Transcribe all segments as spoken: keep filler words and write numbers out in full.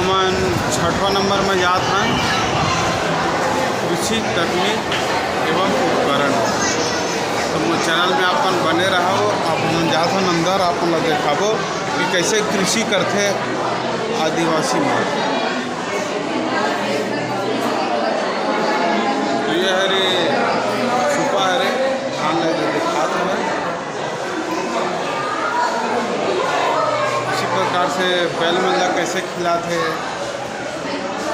अपन छठवां नंबर में जात हन, कृषि तकनीक एवं उपकरण। तो मोर चैनल में अपन बने रहव, अपन जात हन अंदर, अपन ला देखाबो कि कैसे कृषि करथे आदिवासी मन। तो ये हरे सुपा हरे, धान ला दिखात हवे। इसी प्रकार से बैल मन ला कैसे खिलात हे,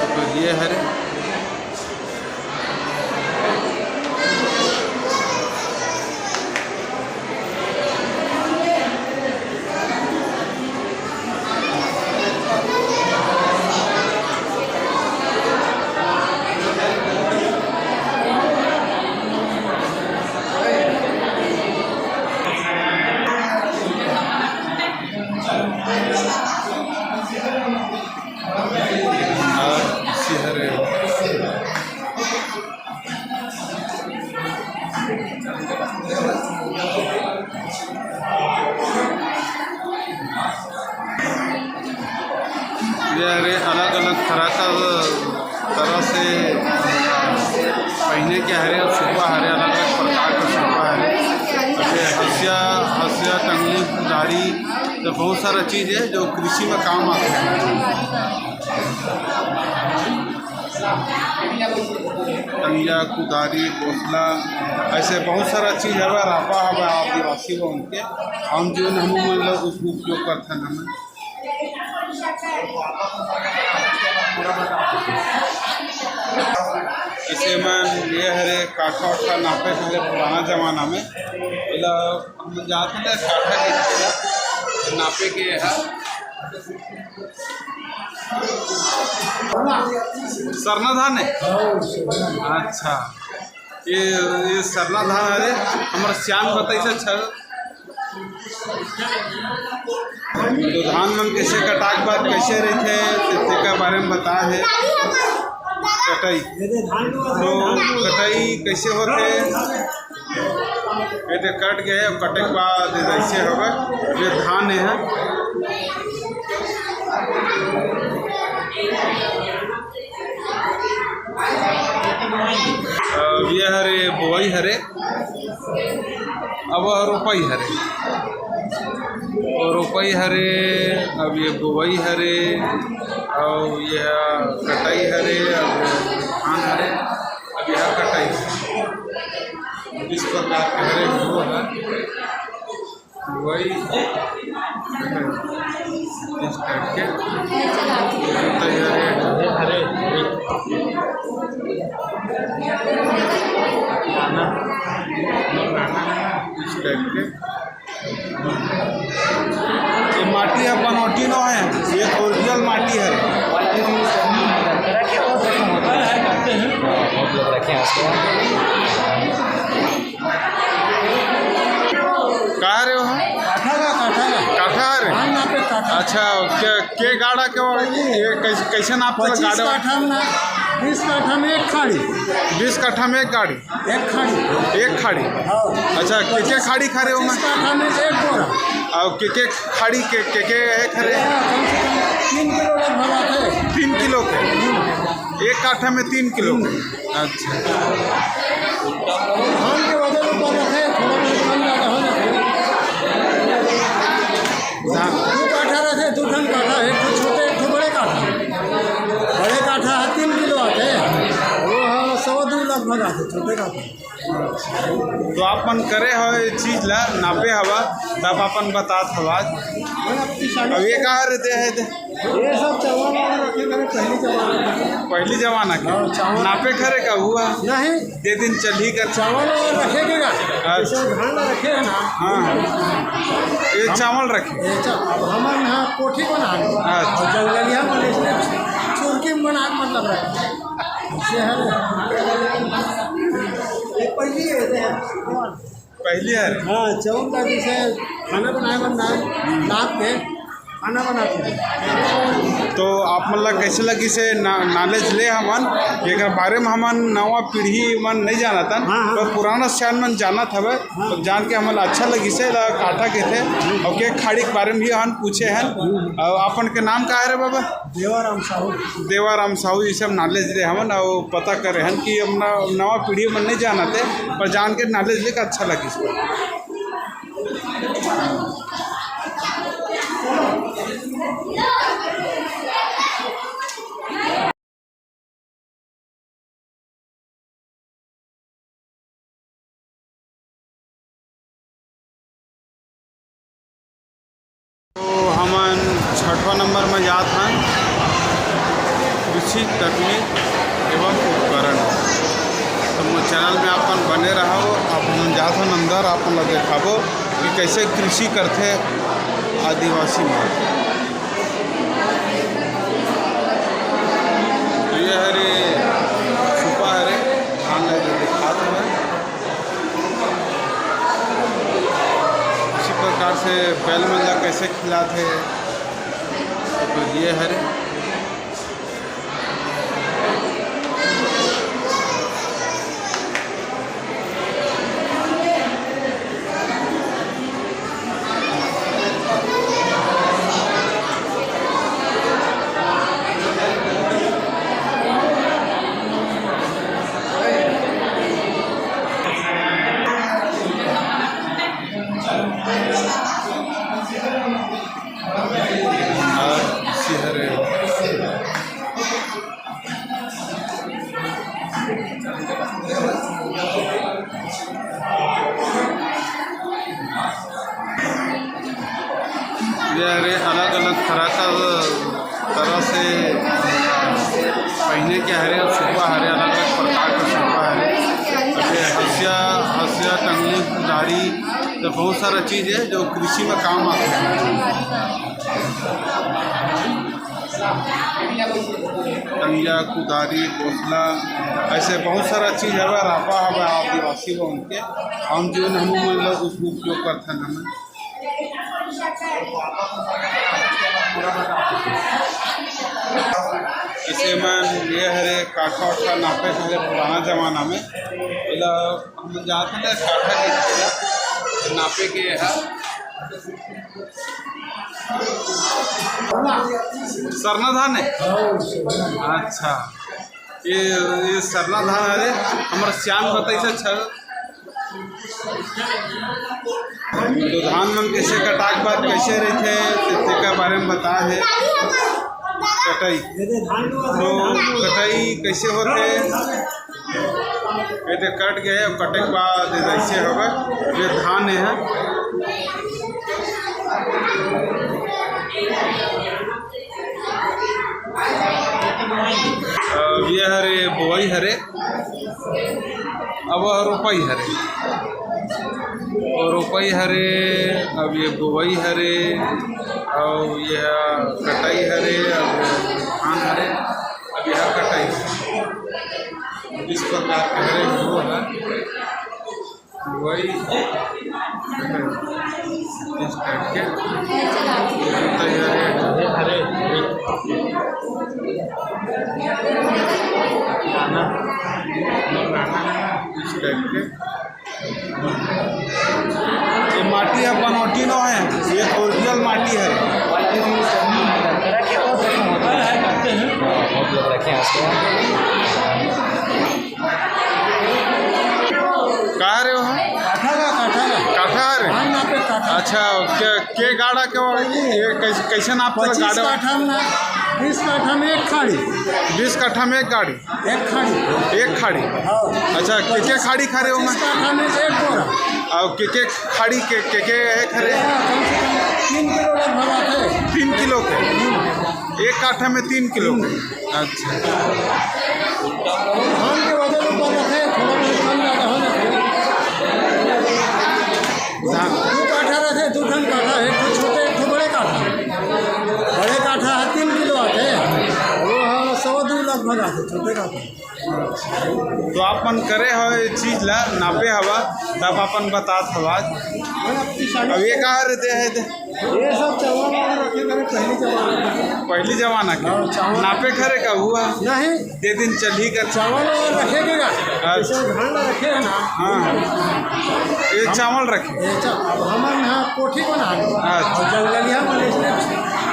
तो ये हरे। ये हरे अलग-अलग तरह का, तरह से पहिने के हरे अउ सुपा हरे, अलग-अलग प्रकार के सुपा हरे। जैसे हंसिया, हंसिया, टंगली, कुदारी, तो बहुत सारा चीज है जो कृषि में काम आथे। टंगिया, कुदारी, बोसला, ऐसे बहुत सारा चीज हवे, रापा हवे आदिवासी मन के, हम जो हमू मन ला उप-, उपयोग करथन हमन। इसे मन ये हरे काठा उठा नापे हरे पुराना जमाना में, एला हम जात ले काठा के नापे के हा। सरना धान है? अच्छा, ये, ये सरना धान हरे, हमर सियान बताइस अच्छा। तो धान मन कैसे कटाए के बाद कैसे रहथे, ते, तेकर बारे में बता हे। कटाई, तो कटाई कैसे होथे? ये तो कट गए, अब कटे के बाद ऐसे होगा। ये धान है। अब ये हरे बोवई हरे, अब वह रोपई हरे, वो रोपई हरे, अब ये बोवई हरे, और ये कटाई हरे, अब धान हरे, अब यह कटाई। इस प्रकार के हरे वो है। वही इस टाइप के तैयारी है। इस टाइप के। ये माटी ह बनौटी नो है, ये ओरिजिनल माटी है। बहुत लोग रखे हैं उसको। कहाँ रहे हो? काठा का, काठा का। काठा रहे? हाँ, यहाँ पे काठा। अच्छा, के, के गाड़ा के वो, ये कैसे, कैसे नाप पच्चीस गाड़ा? काठा में ना, बीस काठा में एक खाड़ी। बीस काठा में एक गाड़ी? एक खाड़ी। एक खाड़ी? हाँ। अच्छा, के, के खाड़ी खा रहे हो मैं? पच्चीस काठा में एक बोरा। और के, के खाड़ी के, के, के है खरे? कम से कम तीन किलो लगभग आते हैं। तीन किलो के? एक काठा में तीन किलो? तीन। अच्छा। धान के वजन ऊपर रहथे, थोड़ा बहुत कम ज्यादा हो जाथे। धान दू काठा रहथे, दू ठन काठा, एक ठो छोटे, एक ठो बड़े काठा। बड़े काठा ह तीन किलो आथे, वो ह सवा दू लगभग आथे, छोटे काठा। तो आप मन करे हो ये चीज ला, नापे हवा, तब अपन बतात हवा। अब ये कहाँ रहते हैं? ये सब चावल वावल रखे करे पहली जमाना के। पहली जमाना के? हाँ, चावल। नापे खरे का हुआ? नहीं। दे दिन चलही कर। चावल वावल रखे के का? अच्छा। जैसे धान रखे हैं ना। हाँ। ये चावल रखे? ये चा-, अब हमन यहाँ कोठी बना है। अच्छा। और जंगलिया में इसने चुरकी में बना के मतलब रखे। ये है। ये पहली है, ये है। पहली है? हाँ, चावल का जैसे खाना बनाए बर ना, नाप के। खाना बनाते हैं। तो आप मन ला कैसे लगिस हे ना-, knowledge ले हमन, एकर बारे में हमन नवा पीढ़ी मन नहीं जानत हन, हाँ, हाँ। पर पुराना सियान मन जानत हवे, हाँ। तो जान के हमन ला अच्छा लगिस हे, ला काठा कहिथे, और के खाड़ी के बारे में भी हमन पूछे हन। और अपन के नाम का हरे बाबा? देवाराम साहू। देवाराम साहू, ये सब knowledge ले हमन और पता करे हन कि अब न-, नवा पीढ़ी मन नहीं जानत हे, पर जान के knowledge लेके अच्छा लगिस हे। तो हमन छठवा नंबर में जात हन, कृषि तकनीक एवं उपकरण। तो मोर चैनल में अपन बने रहव, आप हमन जात हन अंदर, आप मन ला देखाबो कि कैसे कृषि करथे आदिवासी मन। तो ये हरे सुपा हरे, धान ला जो दिखात हवे। इसी प्रकार से बैल मन ला कैसे खिलाथे, तो ये हरे। ये हरे अलग-अलग तरह का, तरह से पहिने के हरे, अउ सुपा हरे, अलग-अलग प्रकार के सुपा हरे। जैसे हंसिया, हंसिया, टंगली, कुदारी, तो बहुत सारा चीज है जो कृषि में काम आते हैं। टंगिया, कुदारी, बोसला, ऐसे बहुत सारा चीज हवे, रापा हवे, आदिवासी मन के। हम जीवन हम मतलब उप-, उपयोग करथन हमन। जैसे मन ये हरे काठा वाठा नापे हरे पुराना जमाना में, एला हम जात हन काठा के नापे के हा। सरना धान है? अच्छा, ये, ये सरना धान हरे, हमर सियान बताइस अच्छा। तो धान मन कैसे कटाक बाद कैसे रहते, ते-, तेकर बारे में बता है। कटाई, तो कटाई कैसे होते? ये तो कट गए, अब कटे के बाद ऐसे होगा। ये धान है, अब ये हरे बोआई हरे, अब वह रोपाई हरे, और रोपाई हरे, अब ये बोआई हरे, और यह कटाई हरे, अब धान हरे, अब यह कटाई। इस प्रकार के हरे वो है, वही इस टाइप के तैयारी है। इस टाइप के ये माटी है, बनौटी नो है, ये ओरिजिनल माटी है। बहुत लोग रखे हैं उसको। का रे वो? काठा का, काठा का। काठा रे? धान नापे काठा। अच्छा, के, के गाड़ा के वो, ये कैसे, कैसे नाप पच्चीस गाड़ा? काठा में ना, बीस काठा में एक खाड़ी। बीस काठा में एक गाड़ी? एक खाड़ी। एक खाड़ी? हाँ। अच्छा, के, के खाड़ी खा रहे हो मैं? पच्चीस काठा में एक बोरा। और के, के खाड़ी के, के, के है खरे? कम से कम तीन किलो लगभग आते हैं। तीन किलो के? एक काठा में तीन किलो के? अच्छा। धान के वजन ऊपर रहते हैं, थोड़ा बहुत कम ज़्यादा हो जाते हैं। दो, धान दो काठा रहते हैं, दो ठन काठा है, एक ठो छोटे, एक ठो बड़े काठा। बड़े काठा है, तीन किलो आते हैं, वो है सवा दो लगभग आते, छोटे काठा। तो आप मन करे हो ये चीज ला, नापे हवा, तब अपन बतात हवा। अब ये कहाँ रहते हैं? ये सब चावल वावल रखे करे, पहली जमाना के। पहली जमाना के? हाँ, चावल। नापे करे का हुआ? नहीं। दे दिन चलही कर। चावल वावल रखे के का? अच्छा। जैसे धान ला रखे है ना। हाँ। ये चावल रखे? ये चा-, अब हमन यहाँ कोठी बना है। अच्छा। और जंगलिया बने, इसलिए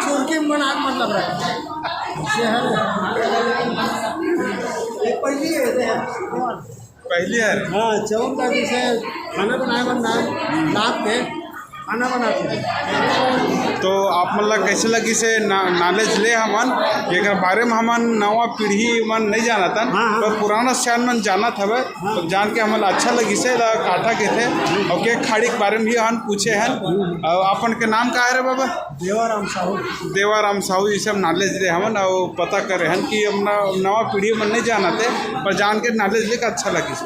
चुरकी बना के मतलब रखे। ये है। ये पहली है, ये है। पहली है? हाँ, चावल का जैसे खाना बनाए बर ना, नाप के खाना बनाते हैं। तो आप मन ला कैसे लगिस हे ना-, नॉलेज ले हमन, एकर बारे में हमन नवा पीढ़ी मन नहीं जानत हन, हाँ, हाँ। पर पुराना सियान मन जानत हवे, हाँ। तो जान के हमन ला अच्छा लगिस हे, ला काठा कथे, अउ के खाड़ी के बारे में भी हमन पूछे हन। अउ अपन के नाम का है रे बाबा? देवाराम साहू। देवाराम साहू, ये सब नॉलेज ले हमन अउ पता करे हन कि अब न-, नवा पीढ़ी मन नहीं जानत हे, पर जान के नॉलेज लेके अच्छा लगिस।